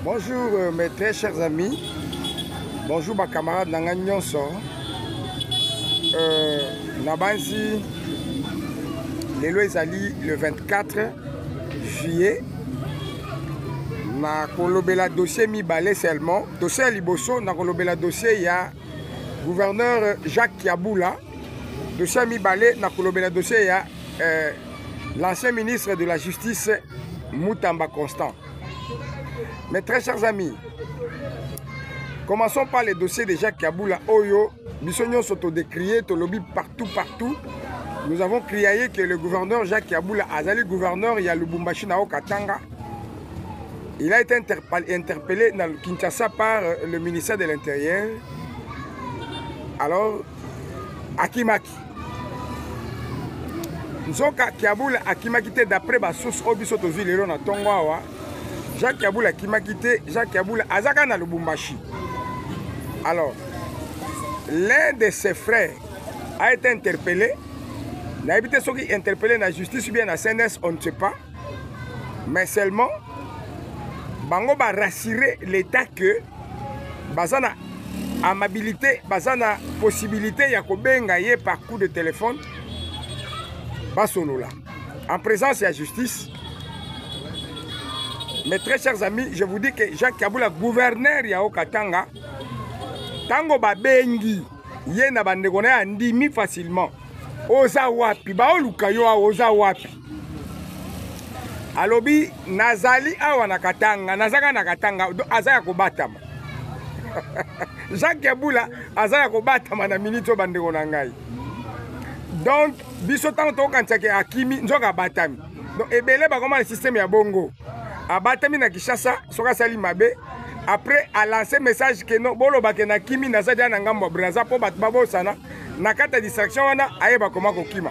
Bonjour euh, mes très chers amis. Bonjour ba camarades na nga nyonso. Euh, nabanzi lelo ezali le 24 juillet nakolobela dossier mibale seulement dossier ya liboso nakolobela dossier ya gouverneur Jacques Kiabula dossier ya mibale nakolobela dossier ya euh, l'ancien ministre de la justice Mutamba Constant Mes très chers amis, commençons par le dossier de Jacques Kabula Oyo. Biso nyonso to décrier, to lobby partout partout. Nous avons crié que le gouverneur Jacques Kabula azali gouverneur ya Lubumbashi na Katanga. Il a été interpellé dans Kinshasa par le ministère de l'Intérieur. Alors, akimaki. Nzoka Kiabula akimaki te d'après ba source oyo biso tozwi lelo na ntongo awa. Jacques Kiabula akimaki te, Jacques Kiabula azaka na Lubumbashi. Alors, l'un de ses frères a été interpellé. Nayebi te soki interpellé na justice ou bien na CNS, on ne sait pas. Mais seulement, bango ba rassurer l'État que baza na amabilité, baza na possibilité ya kobenga ye par coup de téléphone basolola en présence ya justice. Mes très chers amis, je vous dis que Jacques Kabula, gouverneur ya Haut-Katanga, tango babengi ye na bandeko na ye andimi facilement. Oza wapi? Baoluka yo awa, oza wapi? Alobi nazali awa na Katanga, nazaka na Katanga, aza ya kobatama. Jacques Kabula aza ya kobatama na minute oyo bandeko na ngai. Donc biso ntango tokokanisaki akimi, nzoka abatami. Donc ebele bakoma na système ya bongo. Abatami na Kinshasa soki asali mabe, après a lancé message que non, boloba ke nakimi, naza deja na ngambo ya Brazza mpo bato babosana. Na kati ya distraction wana ayeba koma kokima.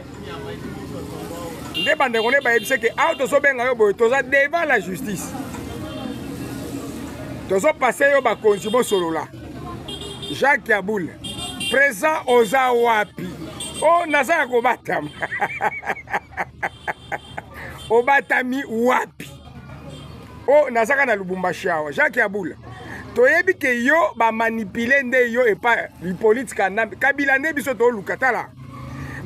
Nde bandeko nde bayebisi ke awa tozobenga yo boye, toza devant la justice, tozopase yo bakonzi bosolola. Jacques Kabula présent oza wapi? O naza ya kobatama. Obatami wapi? O nazaka na Lubumbashi awa. Jacques Kabula, toyebi ke yo bamanipule nde yo epa Hippolyte Kanambe Kabila nde biso toluka. Tala,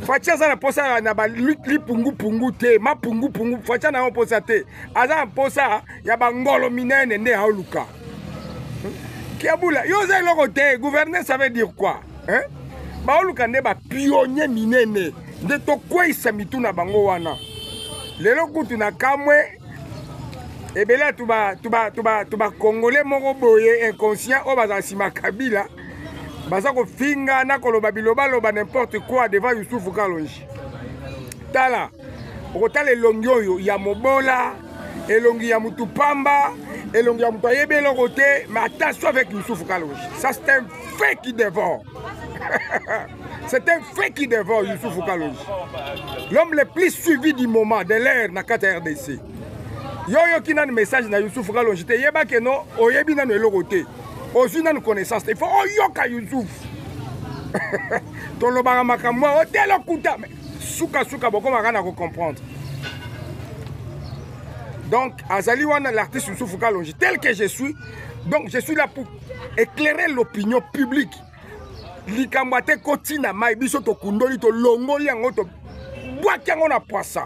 Fatshi aza na posa na ba lipungupungu te, mapungupungu Fatshi na posa te, aza na posa ya bangolo minene nde aoluka. Kiabula, yo oza eloko te. Gouverneur, ça veut dire quoi, hein? Baoluka nde bapionnier minene nde tokweyisa mitu na bango wana. Lelo kutu na kamwe ebele ya tuba congolais moko boye inconscient oyo bazala nsima Kabila, baza kofinga na koloba bilobaloba n'importe quoi devant Yusufu Kalonji. Tala, okotala elongi oyo ya mobola, elongi ya mutu pamba, elongi ya mutu ayebi eloko te, mais attention avec Yusufu Kalonji, ça c'est un fait qui dévore. C'est un fait qui dévore, Yusufu Kalonji, l'homme le plus suivi du moment de l'ère na kati ya RDC. Yo oyoki nanu message na Yusufu Kalonji te, yeba ke no oyebi nanu eloko te, ozwi nanu connaissance te. Il faut oyoka Yusufu. Tolobaka makambo oyo te lokuta, sukasuka bokomaka na kocomprendre. Donc azali wana l'artiste Yusufu Kalonji tel que je suis. Donc je suis là pour éclairer l'opinion publique. Likambo ate koti na mai, biso tokundoli, tolongoli yango, tobwaki yango na poisa.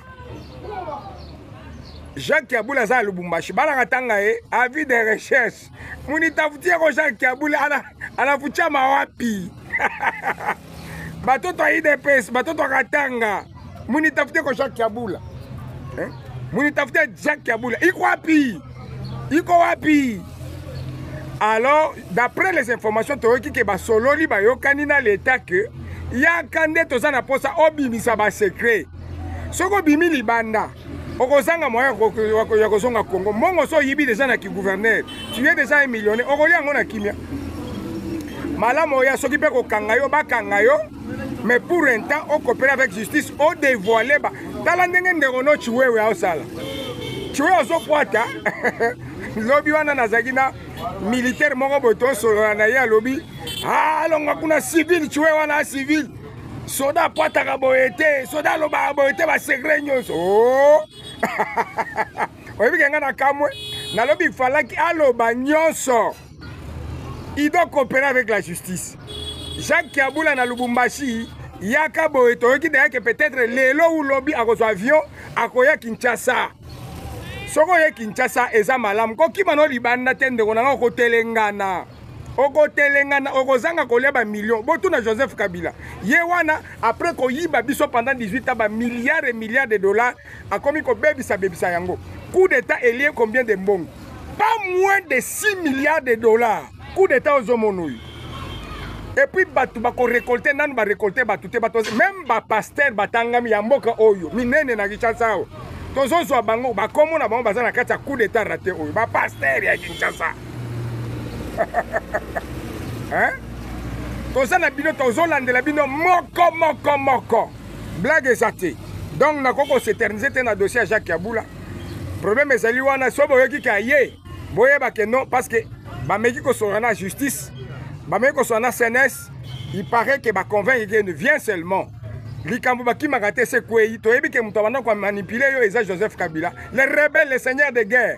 Jacques Kabula aza ya Lubumbashi, bana katanga ye avis de recherche. Munitafutie ko Jacques Kabula anafutia mawapi? Batoto ya UDPS, batoto ya Katanga, munitafutie ko Jacques Kabula. Eh? Munitafutie Jacques Kabula. Iko wapi? Iko wapi? Alors, d'après les informations toyoki ke basololi bayokani na l'État ke yaka nde toza na posa obimisa ba secret. Soki obimi libanda, okozanga moyen ya kozonga Congo. Mbongo so oyibi déjà na ki gouverneur, tu es déjà un millionnaire, okolia yango na kimia. Malamu oya soki mpe kokanga yo, bakanga yo, mais pour un temps okopela avec justice, odévoile ba. Tala ndenge ndeko no Chiwewe aosala. Chiwewe azopwata. Lobi wana nazalaki na militaire moko boye tosolola na ye, alobi alongwa kuna civil. Chiwewe wana civil, soda apwataka boye te, soda alobaka boye te, basecret nyonso. Oh! Oyebi ke nga na kamwe. Nalobi falaki aloba nyonso. Il doit coopérer avec la justice. Jacques Kyabula na Lubumbashi yaka boye toyoki deya ke peut-être lelo ou lobi akozwa avion akoya Kinshasa. Soki oye Kinshasa eza malamu kokima no libanda te ndeko na nga okotelengana okotelengana okozanga kolia ba million. Botuna Joseph Kabila ye wana après koyiba biso pendant 18 ans ba milliards et milliards de dollars akomi kobebisa bebisa yango. Coup d'état elie combien de mbongo? Pas moins de 6 milliards de dollars. Coup d'état ozomona oyo. Et puis bato bakorekolte nanu barekolte bato te, bato même bapaster batangami ya mboka oyo minene na Kinshasa awa tozozwa bango bakombo na bango baza na kati ya coup d'état raté oyo bapaster ya Kinshasa. Hein? Toza na bino, tozolandela bino moko moko moko, blague eza te. Donc nakoki koseternize te na dossier ya Jacques Kyabula. Problème ezali wana, so boyoki ka ye boyeba ke non, parce que bameki kosolola na justice, bameki kosolola na CNS, il paraît que baconvaincre ke vient seulement likambo bakimaka te se kwei. Toyebi ke moto abanda komanipule yo eza Joseph Kabila, le rebelle, le seigneur de guerre.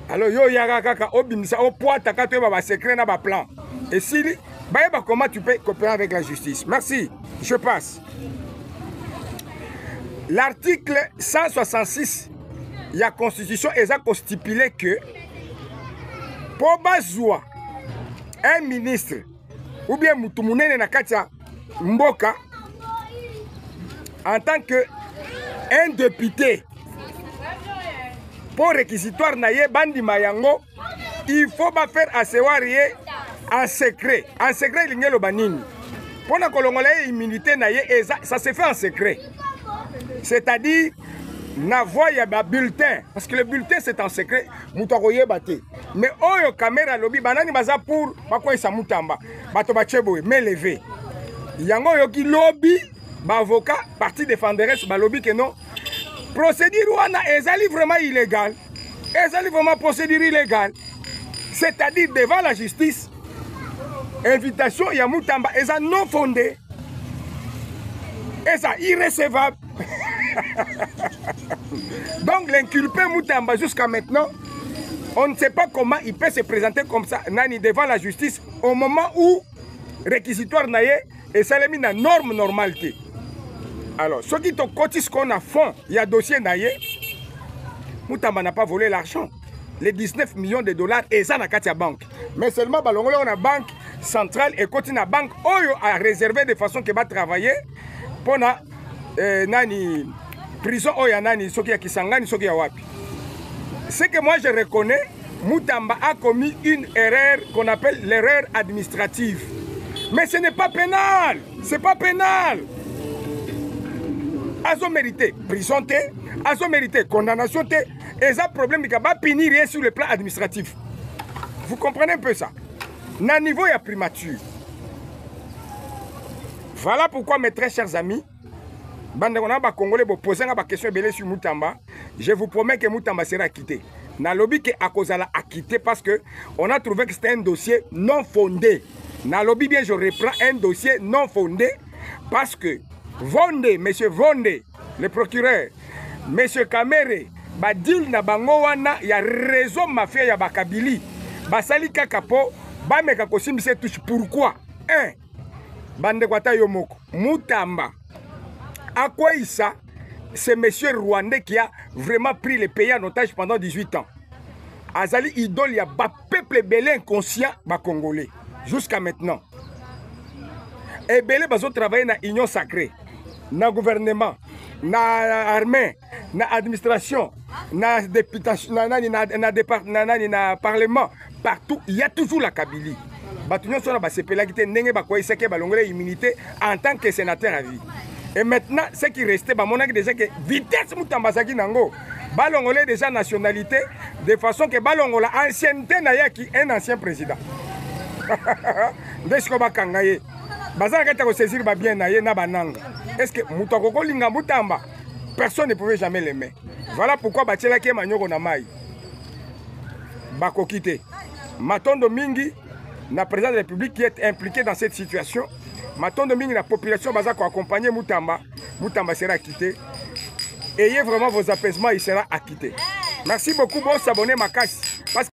Alors yo oyaka kaka obimisa opwataka toyeba basecret na baplan esili bayeba comment tu peux coopérer avec la justice. Merci, je passe. L'article 166 ya constitution eza kostipule que mpo bazwa un ministre ou bien mutu munene na kati ya mboka en tant que un député, mpo réquisitoire na ye bandima yango, il faut ba faire asseoir ye en secret. En secret elingi eloba nini? Mpo na kolongola ye immunité na ye, eza ça se fait en secret, c'est-à-dire na voie ya ba bulletin, parce que le bulletin c'est en secret, moto akoyeba te. Mais oyo Kamera alobi banani baza pour bakweyisa Mutamba, bato batie boye main levée. Yango oyoki lobi baavocat partie défenderesse balobi ke non, procédure wana ezali vraiment illégale, ezali vraiment procédure illégale, c'est-à-dire devant la justice invitation ya Mutamba eza non fondée, eza irrecevable. Donc l'inculpé Mutamba jusqu'à maintenant on ne sait pas comment il peut se présenter comme ça nani devant la justice au moment où réquisitoire na ye esalemi na norme normale te. Alors soki tokoti sikoyo na fond ya dossier na ye, Mutamba n'a pas volé l'argent. Les 19 millions de dollars eza na kati ya banque, mais seulement balongoli yango na banque centrale ekoti na banque oyo a réservé de façon ke batravailler mpona nani prison oyo ya nani, soki ya Kisangani, soki ya wapi. Ce que moi je reconnais, Mutamba a commis une erreur qu'on appelle l'erreur administrative, mais ce n'est pas pénal, c'est pas pénal. Azo mérité prison te, azo mérité condamnation te, eza problème ka ba punir ye sur le plan administratif. Vous comprenez un peu ça? Na niveau ya primature. Voilà pourquoi mes très chers amis, bandeko na ba Congolais bo poser nga ba question ebele sur Mutamba, je vous promets que Mutamba sera acquitté. Nalobi ke akozala acquitté parce que on a trouvé que c'était un dossier non fondé. Nalobi bien, je reprends, un dossier non fondé parce que Vonde, monsieur Vonde, le procureur, monsieur Kamere, ba deal na bango wana ya réseau mafia ya bakabili, basali kaka po bameka kosimbisa touche. Pourquoi? Un, bandeko ata yo moko, Mutamba akweyisa ce monsieur rwandais qui a vraiment pris le pays en otage pendant 18 ans. Azali idole ya ba peuple ebele inconscient ba congolais jusqu'à maintenant. Ebele bazo travailler na union sacrée, na gouvernement, na armée, na administration, na députation, na nani, na, na départ, na nani, na parlement, partout il y a toujours la Kabilie. Bato nyonso wana basepelaki te ndenge bakweyisaki balongoli immunité en tant que sénateur à vie. Et maintenant ce qui restait, bamonaki déjà que vitesse Mutamba azalaki nango, balongole déjà nationalité de façon que balongola ancienneté na ye ki un ancien président. Nde sikoyo bakanga ye, baza na kati ya kosaisir babien na ye na bananga. Est-ce que moto akokolinga Mutamba? Personne ne pouvait jamais l'aimer. Voilà pourquoi batielaki ye manyoko na mai, bakoki te. Matondo mingi na président de la République qui est impliqué dans cette situation. Matondo mingi na population baza ko accompagner Mutamba. Mutamba sera acquitté. Ayez vraiment vos apaisements, il sera acquitté. Merci beaucoup, bosabone makasi.